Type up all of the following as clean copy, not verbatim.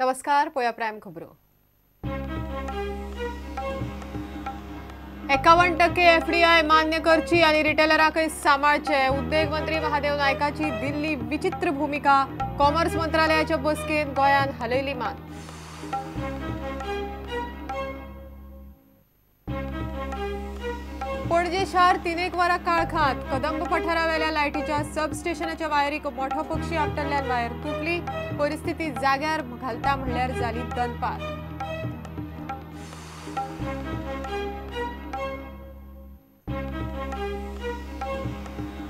नमस्कार, पोया प्रायम खबरो. 51% एफडीआय मान्य करची आणि रिटेलराकय सांबाळचे. उद्देग मंत्री महादेव नायकाची दिल्ली विचित्र भूमिका. कॉमर्स मंत्रालयाच्या बसकेत गोंयान हालयली मान. पणजे शार 3 वरां काळखात. कदंब पठारावेल्या लायटीच्या सबस्टेशनाच्या वायरीक मोठो पक्षी आपटल्ल्यान वायर तुटली. परिस्थिती जाग्यार घालता म्हणल्यार जाली दनपार.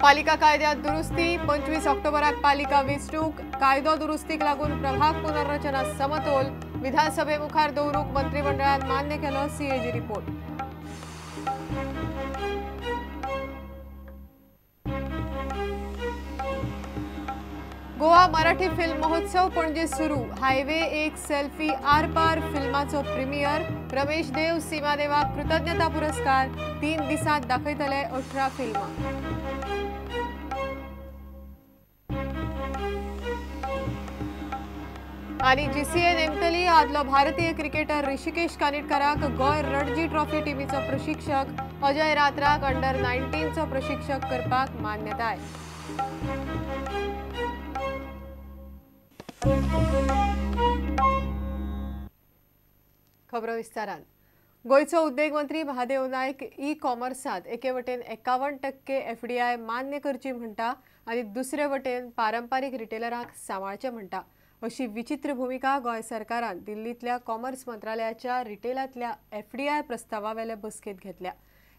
पालिका कायद्यात दुरुस्ती. 25 ऑक्टोबराक पालिका वेंचणूक. कायदो दुरुस्तीक लागून प्रभाग पुनर्रचना समतोल. विधानसभे मुखार दवरूंक मंत्रिमंडळान मान्य केलो CAG report. Goa Marathi film महोत्सव पणजे सुरू. हायवे एक सेल्फी आर पार फिल्माचो प्रीमियर. रमेश देव सीमा देवाक कृतज्ञता पुरस्कार. 3 दिसांत दाखयतले 18 फिल्मां. आनी जीसीए नेमतली आदलो भारतीय क्रिकेटर ऋषिकेश कानिटकराक गोंय रणजी ट्रॉफी टिमीचो प्रशिक्षक, अजय रात्राक अंडर 19चो प्रशिक्षक करपाक मान्यताय. खबरो विस्तारान. गोंयचो उद्देग मंत्री महादेव नायक ई कॉमर्सांत एके वटेन 51% एफडीआय मान्य करची म्हणटा आनी दुसरे वटेन पारंपारीक रिटेलरांक सांबाळचें म्हणटा. अशी विचित्र भूमिका गोंय सरकारान दिल्लींतल्या कॉमर्स मंत्रालयाच्या रिटेलांतल्या एफडीआय प्रस्तावावेले बसकेंत घेतल्या.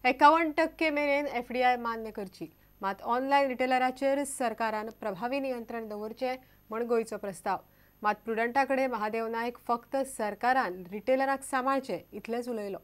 51% मेरेन एफडीआय मान्य करची, मात ऑनलायन रिटेलराचेर सरकारान प्रभावी नियंत्रण दवरचें म्हण गोंयचो प्रस्ताव. मात प्रुडंटा कडेन महादेव नायक फक्त सरकारान रिटेलराक सांबाळचें इतलेंच उलयलो.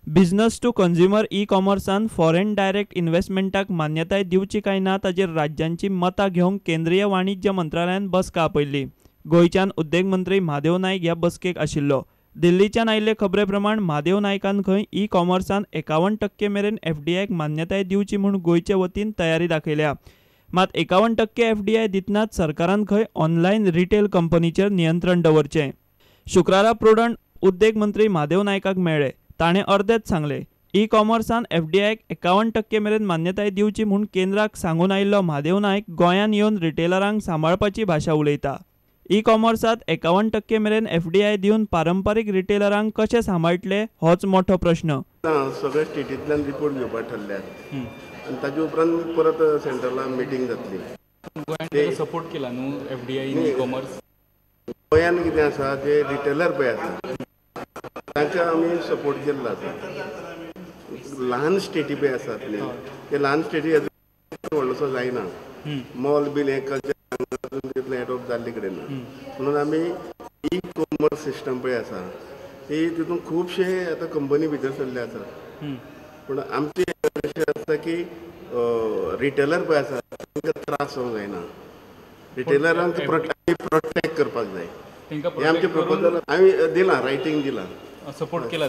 बिझनस टू कंझ्युमर ई कॉमर्सान फॉरेन डायरेक्ट इन्व्हेस्टमेंटाक मान्यताय दिवची काय ना ताजेर राज्यांची मतां घेवंक केंद्रीय वाणिज्य मंत्रालयान बसका आपयल्ली. गोंयच्यान उद्देग मंत्री महादेव नायक ह्या बसकेक आशिल्लो. दिल्लीच्यान आयिल्ले खबरे प्रमाण महादेव नायकान खंय ई कॉमर्सान 51% मेरेन एफडीआयक मान्यताय दिवची म्हूण गोंयचे वतीन तयारी दाखयल्या. मात 51% एफडीआय दितनाच सरकारान खंय ऑनलायन रिटेल कंपनीचेर नियंत्रण दवरचें. शुक्रारा प्रुडंट उद्देग मंत्री महादेव नायकाक मेळ्ळे. ताणें अर्देच सांगलें. ई कॉमर्सान एफडीआयक 51% मेरेन मान्यताय दिवची म्हूण केंद्राक सांगून आयिल्लो महादेव नायक गोंयांत येवन रिटेलरांक सांबाळपाची भाशा उलयता. ई कॉमर्सांत 51% मेरेन एफडीआय दिवन पारंपारीक रिटेलरांक कशें सांबाळटले होच मोठो प्रश्न. सगळे स्टेटींतल्यान रिपोर्ट घेवपाक ठरल्यात आनी ताजे उपरांत परत सेंट्रला मिटींग जातली. गोंयांत सपोर्ट केला न्हू एफडीआय ई कॉमर्स. गोंयांत कितें आसा, जे रिटेलर पळय आसा तांकां आमी सपोर्ट केल्लो आसा. ल्हान स्टेटी पळय आसात न्ही, ते ल्हान स्टेटी अजून व्हडलोसो जायना. मॉल बीन हें कल्चर अजून तितलें एडॉप्ट जाल्ले कडेन ना. म्हणून आमी ई कॉमर्स सिस्टम पळय आसा ती तितून खुबशे आतां कंपनी भितर सरले आसात. पूण आमचें अशें आसता की रिटेलर पळय आसा तांकां त्रास जावंक जायना. रिटेलरांक प्रोटेक्ट करपाक जाय. हें आमचें प्रपोजल आमी दिलां, रायटींग दिलां. सपोर्ट केला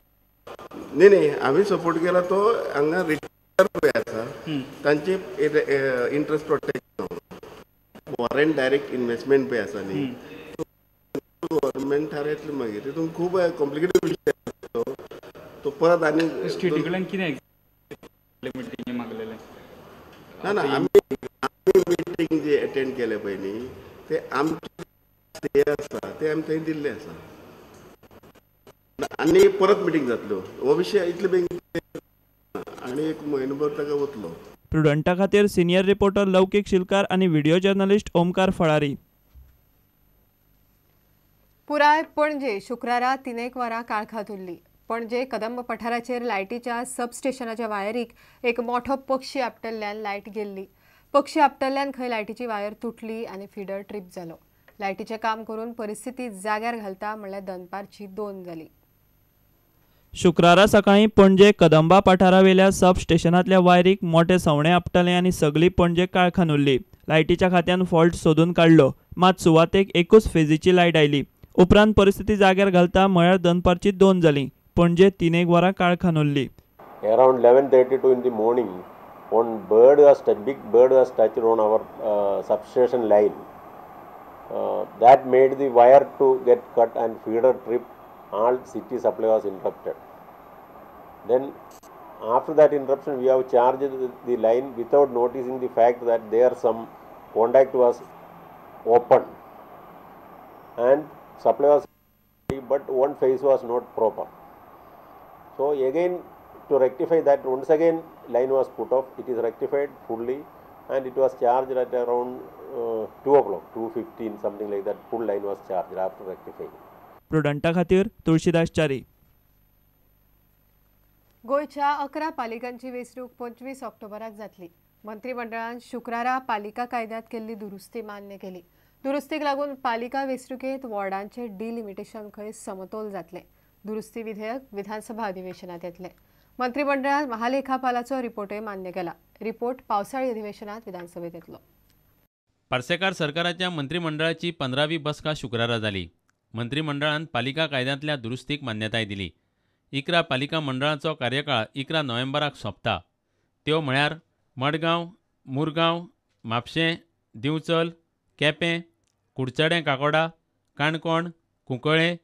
न्ही न्ही, आमी सपोर्ट केला तो हांगा रिटेलर पळय आसा तांचे interest protect. Foreign direct investment पळय आसा न्ही, गव्हर्मेंट थारायतलें मागीर. तितून खूब कॉम्प्लिकेटेड विशय आसा तो परत आनी स्टेटी कडल्यान कितें मिटींग मागलेलें ना ना, आमी मिटींग जे एटेंड केले पळय न्ही ते आमचे आसा ते आमी थंय दिल्ले आसा. आनी परत मिटींग जातल्यो हो विशय इतले बेगीन आनी एक म्हयनोभर ताका वतलो. प्रुडंटा खातीर सिनियर रिपोर्टर लौकीक शिलकार आनी व्हिडिओ जर्नलिस्ट ओमकार फळारी. पुराय पणजे शुक्रारा 3 वरां काळखांत उरली. पणजे कदंब पठाराचेर लायटीच्या सबस्टेशनाच्या वायरीक एक मोठो पक्षी आपटल्ल्यान लायट गेल्ली. पक्षी आपटल्ल्यान खंय लायटीची वायर तुटली आनी फिडर ट्रीप जालो. लायटीचें काम करून परिस्थिती जाग्यार घालता म्हणल्यार दनपारची 2 जाली. शुक्रारा सकाळीं पणजे कदंबा पठारावेल्या सब स्टेशनांतल्या वायरीक मोठे सवणें आपटलें आनी सगळी पणजे काळखान उरली. लायटीच्या खात्यान फॉल्ट सोदून काडलो, मात सुवातेक एकूच फेजीची लायट आयली. उपरांत परिस्थिती जाग्यार घालता म्हळ्यार दनपारची 2 जाली. पणजे 3 वरां काळखान उरली. Around 11:32 in the morning one bird was big bird was touched on our substation line. That made the wire to get cut and feeder trip. All city supply was interrupted. Then after that interruption, we have charged the line without noticing the fact that there some contact was open and supply was, but one phase was not proper. So again to rectify that, once again line was put off. It is rectified fully and it was charged at around 2 o'clock, 2:15, something like that. Full line was charged after rectifying. प्रुडंटा खातीर तुळशीदास च्यारी. गोंयच्या 11 पालिकांची वेंचणूक 25 ऑक्टोबराक जातली. मंत्रिमंडळान शुक्रारा पालिका कायद्यात केल्ली दुरुस्ती मान्य केली. दुरुस्तीक लागून पालिका वेंचणुकेंत वॉर्डांचे डिलिमिटेशन खंय समतोल जातले. दुरुस्ती विधेयक विधानसभा अधिवेशनात येतले. मंत्रिमंडळान महालेखापालाचो रिपोर्टय मान्य केला. रिपोर्ट पावसाळी अधिवेशनात विधानसभेत येतलो. पार्सेकार सरकाराच्या मंत्रिमंडळाची 15वी बसका शुक्रारा जाली. मंत्रिमंडळान पालिका कायद्यांतल्या दुरुस्तीक मान्यताय दिली. 11 पालिका मंडळांचो कार्यकाळ 11 नोव्हेंबराक सोंपता. त्यो म्हळ्यार मडगांव, मुरगांव, म्हापशें, दिवचल, केपें, कुडचडें काकोडा, काणकोण, कुंकळे,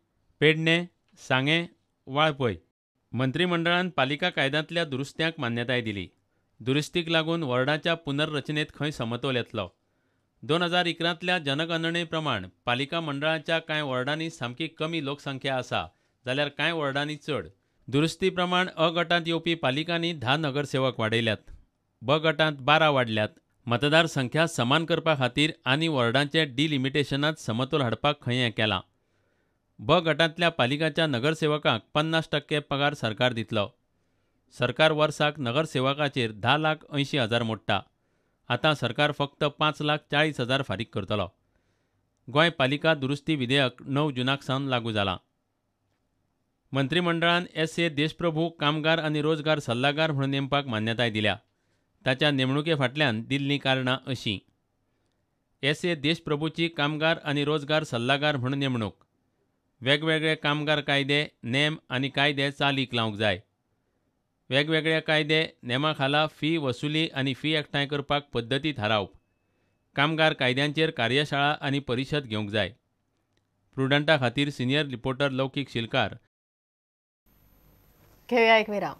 पेडणें, सांगें, वाळपय. मंत्रिमंडळान पालिका कायद्यांतल्या दुरुस्त्यांक मान्यताय दिली. दुरुस्तीक लागून वॉर्डाच्या पुनर्रचनेत खंय समतोल येतलो. 2011तल्या जनगणने प्रमाण पालिका मंडळाच्या कांय वॉर्डांनी सामकी कमी लोकसंख्या आसा जाल्यार कांय वॉर्डांनी चड. दुरुस्ती प्रमाण अ गटांत येवपी पालिकांनी 10 नगरसेवक वाडयल्यात, ब गटांत 12 वाडल्यात. मतदार संख्या समान करपा खातीर आनी वॉर्डांचे डिलिमिटेशनांत समतोल हाडपाक खंय हें केलां. ब गटांतल्या पालिकांच्या नगरसेवकांक 50% पगार सरकार दितलो. सरकार वर्साक नगरसेवकाचेर 10,80,000 मोडटा. आतां सरकार फक्त 5,40,000 फारीक करतलो. गोंय पालिका दुरुस्ती विधेयक 9 जूनाक सावन लागू जालां. मंत्रिमंडळान एस.ए. देशप्रभू कामगार आनी रोजगार सल्लागार म्हणून नेमपाक मान्यताय दिल्या. ताच्या नेमणुके फाटल्यान दिल्लीं कारणां अशीं. एस.ए. देशप्रभूची कामगार आनी रोजगार सल्लागार म्हणून नेमणूक. वेगवेगळे कामगार कायदे, नेम आनी कायदे चालीक लावंक जाय. वेगवेगळे कायदे नेमा खाला फी वसुली आनी फी एकठांय करपाक पद्दती थारावप. कामगार कायद्यांचेर कार्यशाळा आनी परिशद घेवंक जाय. प्रुडंटा खातीर सिनियर रिपोर्टर लौकीक शिलकार. घेवया एक विराम.